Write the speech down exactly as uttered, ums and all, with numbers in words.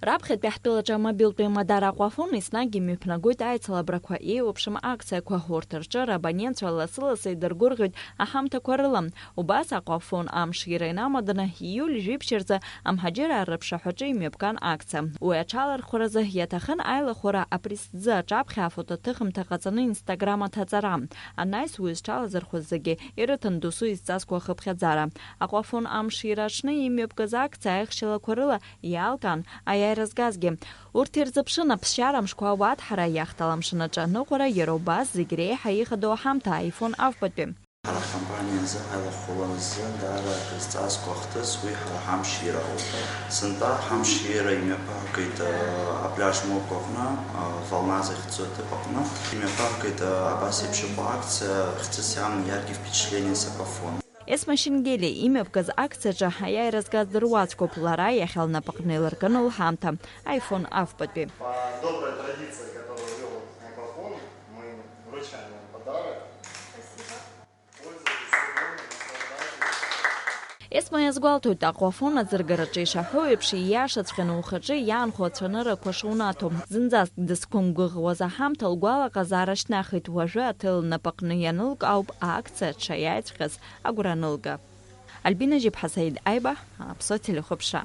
Раԥхьатәи ҳтәылаҿы амобилтә еимадара Аҟәафон еснагь имҩаԥнагоит аицалабрақәа, еиуеиԥшым акциақәа, урҭ рҿы рабонентцәа лассы-лассы идыргәырӷьоит аҳамҭақәа рыла. Убас Аҟәафон амшира инамаданы, ииуль жәиԥшь рзы амҳаџьыраа рыԥшаҳәаҿы имҩаԥган акциа. Уи аҽалархәразы иаҭахын аилахәара апресс ӡы аҿаԥхьа афотоҭыхымҭа ҟаҵаны Instagram аҭаҵара. Анаҩс уи зҽалазырхәыз зегьы ирыҭан досу изҵазкуа ахыԥхьаӡара. Аҟәафон амшира аҽны имҩаԥгаз акциа аихшьалақәа рыла иалкаан аиааира згазгьы. Урҭ ирзыԥшын аԥсшьара мшқәа ауаҭәҳара, иахҭала амшын аҿы аныҟәара, иара убас зегь реиҳа ихадоу аҳамҭа, iPhone авбатәи. Ҳара ҳкомпаниа азы ҳаилахәыла азы даара акрызҵазкуа ахҭыс уи ҳара ҳамшира ауп. Сынтәа ҳамшира имҩаԥаҳгеит, э, апляж Моко аҟны, э, Волна захьӡу аҭыԥ аҟны. Имҩаԥаҳгеит, э, абас еиԥш иҟоу акциа, хьӡыс иамоу яркие впечатления с Аквафона. Есма Шенгели имҩаԥгаз акциаҿы аиааира згаз дыруаӡәкуп, лара иахьа лнапаҟны илыркын лҳамҭа, iPhone авбатәи. По доброй традиции, которую ввёл Аквафон, мы вручаем вам подарок. Спасибо. Пользуйтесь, наслаждайтесь. Есма иазгәалҭоит, Аҟәафон аӡыргараҿы ишаҳәо еиԥш, ииашаҵәҟьаны ухаҿы иаанхо ацәаныррақәа шунаҭо. Зынӡаск дызқәымгәыӷуаз аҳамҭа лгәалаҟазаара шьҭнахит, уажәы аҭел лнапаҟны ианылк ауп акциа дшаиааиҵәҟьаз агәра анылга. Альбина Жьыԥҳа, Саид Аиба, Аԥсуа телехәаԥшра.